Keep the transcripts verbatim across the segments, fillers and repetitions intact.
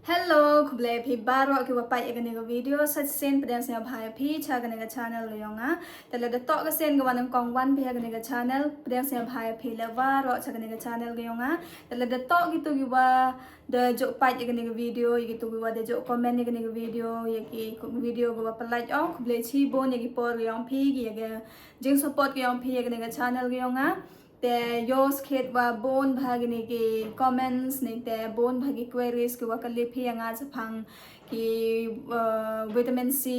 Hello, khublei phi baroh ki wa peit ïa kane ka video. Sa shisien pdiang sngewbha ïa phi cha kane ka channel ka yong nga. Te lada toh ka sien ka wa nyngkong wan phi ha kane ka channel, pdiang sngewbha ïa phi leh baroh cha kane ka channel ka yong nga. Te lada toh kitu ki wa da jooh peit ïa kane ka video, ïa kitu ki wa da jooh comment ïa kane ka video, ïa ki video ka wa pyllait, oh, khublei chibun ïa ki por ka yong phi, ki ïa ka jing support ka yong phi ïa kane ka channel ka yong nga. Te ïoh skit wa bun bha kine ki comments ne te bun bha ki queries ki wa kylli phi ïa nga shaphang ki, uh, vitamin C,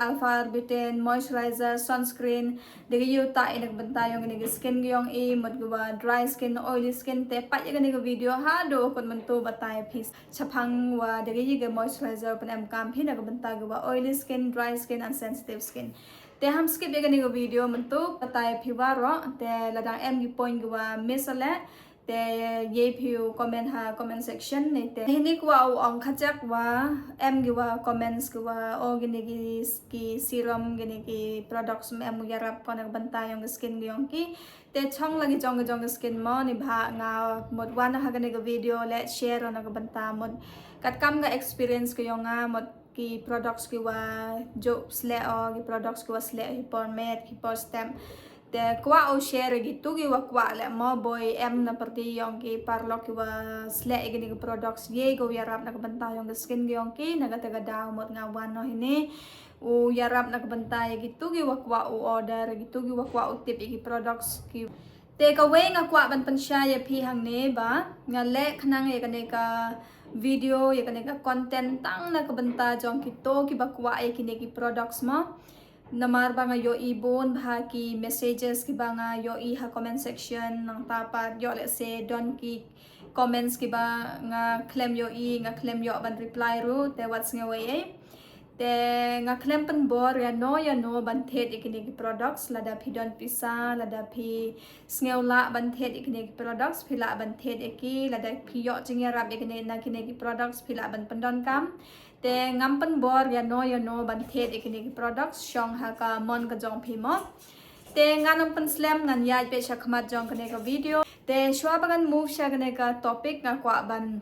alpha arbutin, moisturizer, sunscreen. De ki ïoh ta ïa na ka bynta yong kine ki skin ki yong i, mut ki wa dry skin, oily skin, te peit ïa kane ka video haduh kut mynta batai phi shaphang wa de ki ïa ki moisturizer pyn em kam phi na ka bynta ki wa oily skin, dry skin and sensitive skin. Te ham skip ïa kane ka video mynta, batai phi waroh, te lada em ki point ki wa miss leh, te ïa phi u comment ha comment section ne te. Hini kwah u ong khajak wa em ki wa comments ki wa, oh, kine ki, ki serum, kine ki products em u ïarap ko na ka bynta yong ki skin ki yong ki. Te chong la ki jong ki jong ki skin mo, ni bha nga mut wan ha kane ka video leh share na ka bynta mut katkam ka experience ka yong nga mut ki products ki wa jooh sleh, oh, ki products ki wa sleh hi por met, hi por step. Te kwah u share kitu ki wa kwah leh mo, boi em na pyrdi yong ki paralok ki wa sleh ïa kine ki products, ïa ki wa ïarap na ka bynta yong ki skin ki yong ki, na kata ka daw mut nga wan noh hini u ïarap na ka bynta ïa kitu ki wa kwah u order, kitu ki wa kwah u tip ïa ki products ki. Te kawei nga kwah ban pynshai ïa phi hangne ba nga leh khnang ïa kane ka video, ïa kane ka content tang na ka bynta jong kito ki ba kwah ïa kine ki products mo. Namar ba nga ïohi bun bha ki messages ki ba nga ïohi ha comment section, nangta pat ïoh leh se don ki comments ki ba nga khlem ïohi, nga khlem ïoh ban reply ruh, te wat sngewei ei. Te nga khlem pynbor ïa no ïa no ban thied ïa kine ki products, lada phi don pisa, lada phi sngew lah ban thied ïa kine ki products, phi lah ban thied ïa ki, lada phi ïoh jingïarap ïa kine na kine ki products, phi lah ban pyndonkam. Te ngam pynbor ïa no ïa no ban thied ïa kine ki products, shong ha ka mon ka jong phi mo. Te ngan ym pynslem, ngan ïaid beit sha khmat jong kane ka video. Te shuwa ba ngan move sha kane ka topic, nga kwah ban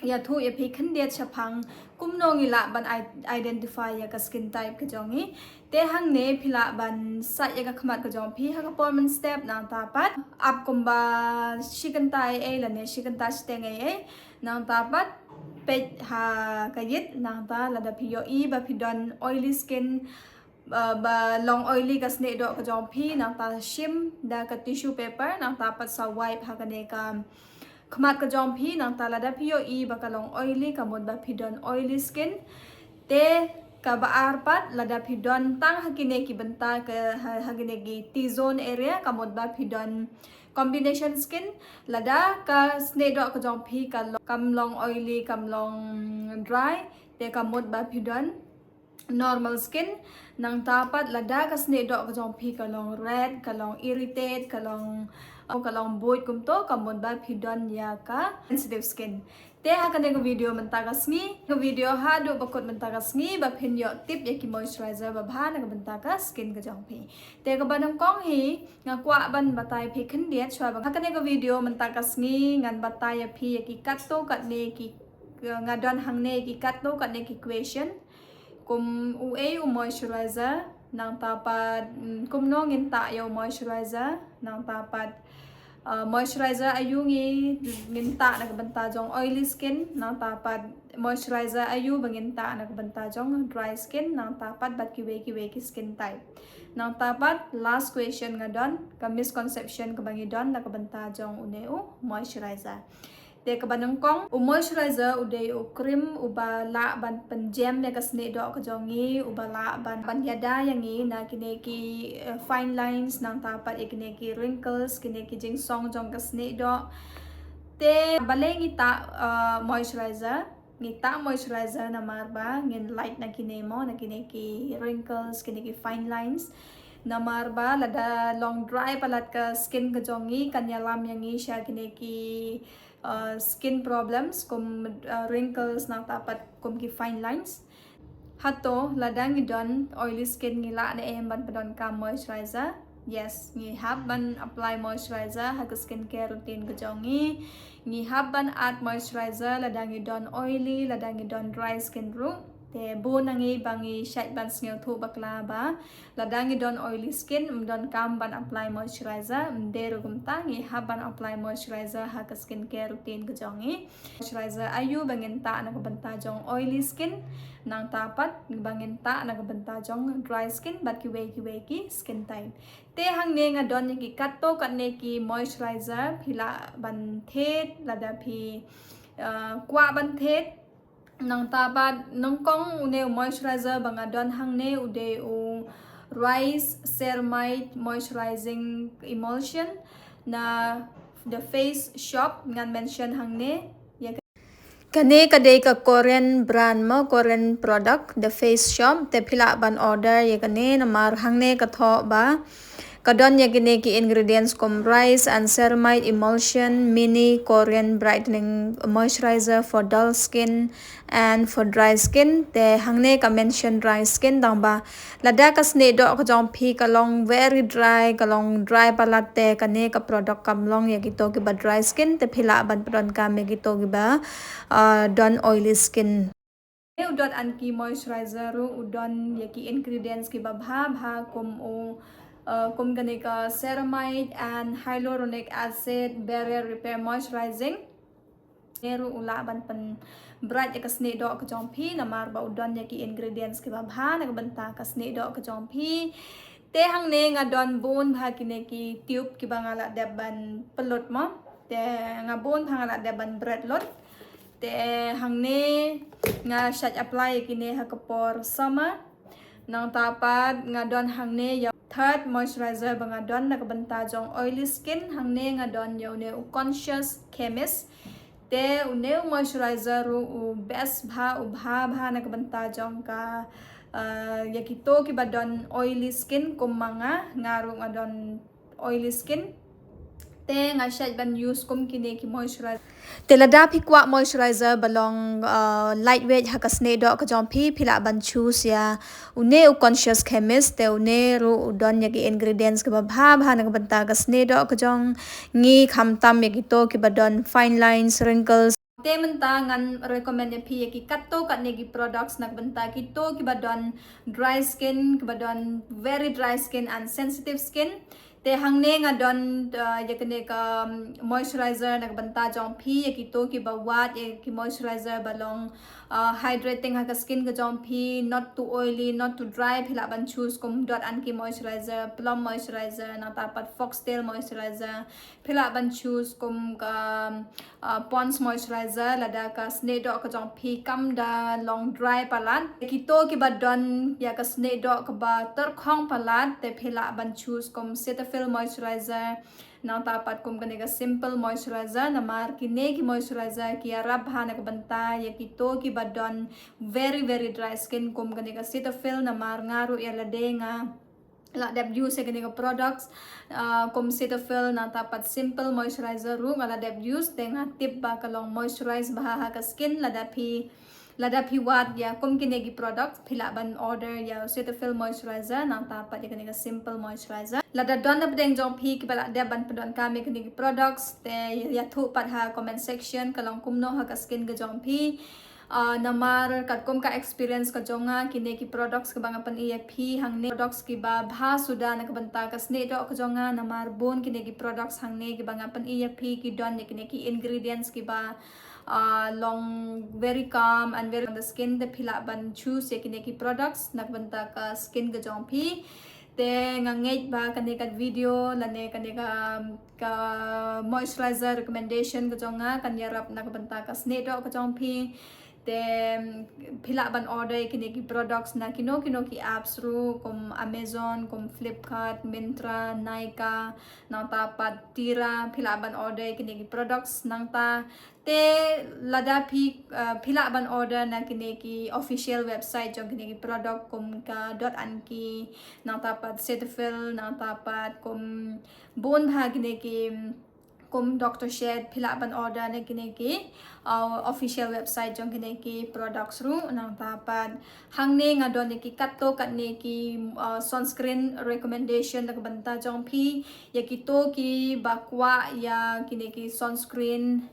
ïathuh ïa phi khyndiat shaphang kumno ngi lah ban i-, identify ïa ka skin type ka jong ngi. Te hangne phi lah ban sait ïa ka khmat ka jong phi ha ka por mynstep, nangta pat ap kumba shi kynta ei ei lane shi kynta shiteng ei ei, nangta pat peit ha ka ïit, nangta lada phi ïohi ba phi don oily skin, ba, ba long oily ka snieh doh ka jong phi, nangta shim da ka tissue paper, nangta pat sa wipe ha kane ka khmat ka jong phi, nangta lada phi ïohi ba ka long oily, ka mut ba phi don oily skin. Te kaba ar pat, lada phi don tang ha kine ki bynta ka, ha, ha kine ki T-zone area, ka mut ba phi don combination skin. Lada ka snieh doh ka jong phi ka long, kam long oily, kam long dry, te ka mut ba phi don normal skin. Nangta pat lada ka snieh doh ka jong phi ka long red, ka long irritate, ka long, ka long buit kumto, ka mut ba phi don ïa ka sensitive skin. Te ha kane ka video mynta ka sngi, ka video haduh ba kut mynta ka sngi, ba phin ïoh tip ïa ki moisturizer ba bha na ka bynta ka skin ka jong phi. Te kaba nyngkong hi, nga kwah ban batai phi khyndiat shuwa ba ha kane ka video mynta ka sngi, ngan batai ïa phi ïa ki katto katne ki, nga don hangne ki katto katne ki question. Kum uei u moisturizer, nangta pat, mm, kumno ngin tah ïa u moisturizer, nangta pat, uh, moisturizer aiu ngi, ngin tah na ka bynta jong oily skin, nangta pat moisturizer aiu ba ngin tah na ka bynta jong dry skin, nangta pat bad kiwei kiwei ki skin type. Nangta pat last question nga don, ka misconception kaba ngi don na ka bynta jong une u moisturizer. Te kaba nyngkong, u moisturizer u dei u cream uba lah ban pynjem ïa ka snieh doh ka jong ngi, uba lah ban, ban ïada ïa ngi na kine ki, eh, fine lines, nangta pat ïa kine ki wrinkles, kine ki jingsong jong ka snieh doh. Te balei ngi tah, eh, moisturizer, ngi tah moisturizer namar ba ngin lait na kine mo, na kine ki wrinkles, kine ki fine lines. Namar ba lada long dry palat ka skin ka jong ngi, kan ïalam ïa ngi sha kine ki uh, skin problems kum, uh, wrinkles, nangta pat kum ki fine lines. Hato lada ngi don oily skin, ngi lah ne em ban pyndonkam moisturizer? Yes, ngi hap ban apply moisturizer ha ka skincare routine ka jong ngi. Ngi hap ban add moisturizer lada ngi don oily, lada ngi don dry skin ruh. Te bun na ngi ba ngi shait ban sngewthuh bakla ba lada ngi don oily skin, ym don kam ban apply moisturizer. Ym dei ruh kumta, ngi hap ban apply moisturizer ha ka skincare routine ka jong ngi. Moisturizer aïu ba ngin tah na ka bynta jong oily skin, nangta pat ba ngin tah na ka bynta jong dry skin bad kiwei kiwei ki skin type. Te hangne nga don ïa ki katto katne ki moisturizer, phi lah ban thied lada phi, uh, kwah ban thied. Nangta pat nyngkong une u moisturizer ba nga don hangne u dei u Rise Ceramide Moisturizing Emulsion na The Face Shop, ngan mention hangne. Ïa ka-, kane ka dei ka Korean brand mo, Korean product, The Face Shop. Te phi lah ban order ïa kane namar hangne ka thoh ba ka don ïa kine ki ingredients kum rice and ceramide emulsion, mini Korean brightening moisturizer for dull skin and for dry skin. Te hangne ka mention dry skin, tang ba lada ka snieh doh ka jong phi ka long very dry, ka long dry palat, te kane ka product kam long ïa kito kiba dry skin, te phi lah ban pyndonkam ïa kito kiba, uh, don oily skin. Une u Dot and Key moisturizer ruh u don ïa ki ingredients kiba bha bha kum u, uh, kum kane ka ceramide and hyaluronic acid barrier repair moisturizing. Une ruh u lah ban pynbright ïa ka snieh doh ka jong phi namar ba u don ïa ki ingredients kiba bha na ka bynta ka snieh doh ka jong phi. Te hangne nga don bun bha kine ki tube kiba nga lah dep ban pynlut mo. Te nga bun bha nga lah dep ban bret lut. Te hangne nga shait apply ïa kine ha ka por summer. Nangta pat nga don hangne ïa third moisturizer ba nga don na ka bynta jong oily skin. Hangne nga don ïa une u Conscious Chemist. Te une u moisturizer ruh u best bha, u bha bha na ka bynta jong ka, uh, ïa kito kiba don oily skin kum ma nga, nga ruh nga don oily skin. Te nga shait ban use kum kine ki moisturizer. Te lada phi kwah moisturizer ba long, uh, lightweight ha ka snieh doh ka jong phi, phi lah ban choose ïa une u Conscious Chemist. Te une ruh u don ïa ki ingredients kiba bha bha na ka bynta ka snieh doh ka jong ngi, khamtam ïa kito kiba don fine lines, wrinkles. Te mynta ngan recommend ïa phi ïa ki katto katne ki products na ka bynta kito kiba don dry skin, kiba don very dry skin and sensitive skin. Te hangne nga don, uh, ïa kane ka, um, moisturizer na ka bynta jong phi, ïa kito kiba wad ïa ki moisturizer ba long, uh, hydrating ha ka skin ka jong phi, not too oily, not too dry, phi lah ban choose kum Dot and Key moisturizer, Plum moisturizer, nangta pat Foxtail moisturizer. Phi lah ban choose kum ka, uh, Pond's moisturizer lada ka snieh doh ka jong phi kam da long dry palat. Kito kiba don ïa ka snieh doh kaba tyrkhong palat, te phi lah ban choose kum Cetaphil moisturizer. Nangta pat kum kane ka Simple moisturizer, namar kine ki moisturizer ki ïarap bha na ka bynta ïa kito kiba don very very dry skin kum kane ka Cetaphil, namar nga ruh ïa lade nga lah dep use ïa kine ka products, uh, kum Cetaphil nangta pat Simple moisturizer ruh nga lah dep use, te nga tip ba ka long moisturize bha ha ka skin. Lada phi, lada phi wad ïa kum kine ki products, phi lah ban order ïa Cetaphil moisturizer nangta pat ïa kine ka Simple moisturizer. Lada don na pdeng jong phi kiba lah dep ban pyndonkam ïa kine ki products, te ïathuh pat ha comment section ka long kumno ha ka skin ka jong phi. Uh, namar katkum ka experience ka jong nga, kine ki products kiba nga pyni ïa phi hangne, products kiba bha suda na ka bynta ka snieh doh ka jong nga, namar bun kine ki products hangne kiba nga pyni ïa phi ki don ïa kine ki ingredients kiba, uh, long very calm and very on the skin, te phi lah ban choose ïa kine ki products na ka bynta ka skin ka jong phi. Te nga ngeit ba kane ka video lane kane ka, ka moisturizer recommendation ka jong nga kan ïarap na ka bynta ka snieh doh ka jong phi. Te phi lah ban order kine ki products na kino kino ki apps ruh, kum Amazon, kum Flipkart, Myntra, Nykaa, nangta pat Tira, phi lah ban order kine ki products nangta. Te lada phi, uh, phi lah ban order na kine ki official website jong kine ki product kum ka Dot and Key, nangta pat Cetaphil, nangta pat kum bun bha kine ki Kum Doctor Sheth phi lah ban order na kine ki uh, official website jong kine ki products ruh. Nangta pat hangne nga don ïa ki katto katne ki uh, sunscreen recommendation na ka bynta jong phi, ïa kito kiba kwah ïa kine ki sunscreen,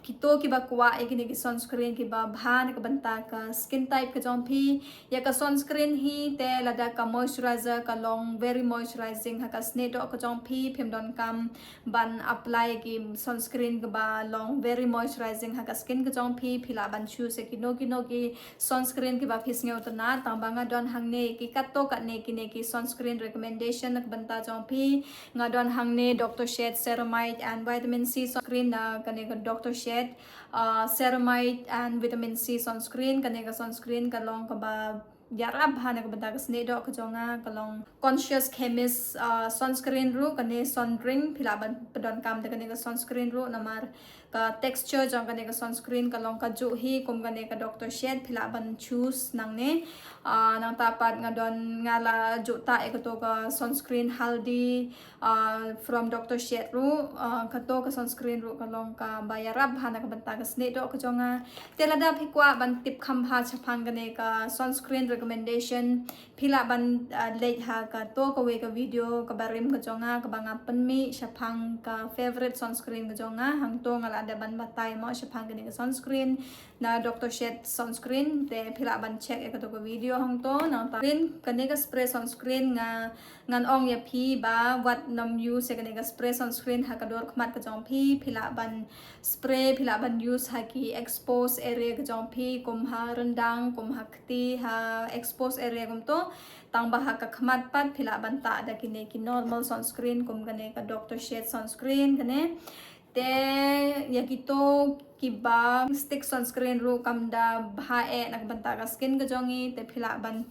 kito kiba kwah ïa kine ki sunscreen kiba bha na ka bynta ka skin type ka jong phi. Ïa ka sunscreen hi te lada ka moisturizer ka long very moisturizing ha ka snieh doh ka jong phi, phim donkam ban apply ki sunscreen kiba long very moisturizing ha ka skin ka jong phi, phi lah ban choose ïa kino kino ki sunscreen kiba phi sngewtynnat. Tangba nga don hangne ki katto katne kine ki sunscreen recommendation na ka bynta jong phi. Nga don hangne Doctor Sheth Ceramide and Vitamin C sunscreen, na kane ka Doctor Sheth uh, Ceramide and Vitamin C sunscreen. Kane ka sunscreen ka long kaba ïarap bha na ka bynta ka snieh doh ka jong nga. Ka long Conscious Chemist uh, sunscreen ruh. Kane Sun Drink, phi lah ban pyndonkam da kane ka sunscreen ruh, namar ka texture jong kane ka sunscreen ka long kajuh hi kum kane ka Doctor Sheth, phi lah ban choose nangne. Uh, nangta pat nga don, nga la ju tah ïa kato ka sunscreen Haldi uh, from Doctor Sheth ruh. Uh, kato ka sunscreen ruh ka long kaba ïarap bha na ka bynta ka snieh doh ka jong nga. Te lada phi kwah ban tip kham bha shaphang kane ka sunscreen recommendation, phi lah ban uh, leit ha kato kawei ka video kaba rim ka jong nga, kaba nga pynmih shaphang ka favorite sunscreen ka jong nga. Hangto nga la dep ban batai mo shaphang kane ka sunscreen, na Doctor Sheth sunscreen. Te phi lah ban check ïa kato ka video hangto. Nangta kane ka spray sunscreen nga, ngan ong ïa phi ba wat nym use ïa kane ka spray sunscreen ha ka dur khmat ka jong phi. Phi lah ban spray, phi lah ban use ha ki exposed area ka jong phi, kum ha ryndang, kum ha kti, ha exposed area kumto. Tangba ha ka khmat pat phi lah ban tah da kine ki normal sunscreen kum kane ka Doctor Sheth sunscreen kane. Te ïa kito kiba stick sunscreen ruh kam da bha eh na ka bynta ka skin ka jong ngi, te phi lah ban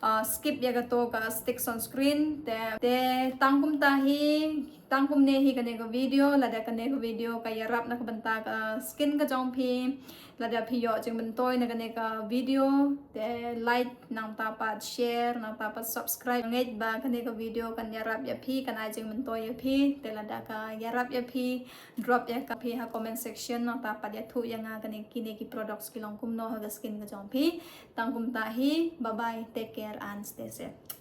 uh, skip ïa kato ka stick sunscreen. Te, te tang kumta hi, tang kumne hi kane ka video. Lada kane ka video ka ïarap na ka bynta ka skin ka jong phi, lada phi ïoh jingmyntoi na kane ka video, te like, nangta pat share, nangta pat subscribe. Ngeit ba kane ka video kan ïarap ïa phi, kan ai jingmyntoi ïa phi. Te lada ka ïarap ïa phi, drop ïa ka phi ha comment section, nangta pat ïathuh ïa nga kane, kine ki products ki long kumno ha ka skin ka jong phi. Tang kumta hi, bye bye, take care and stay safe.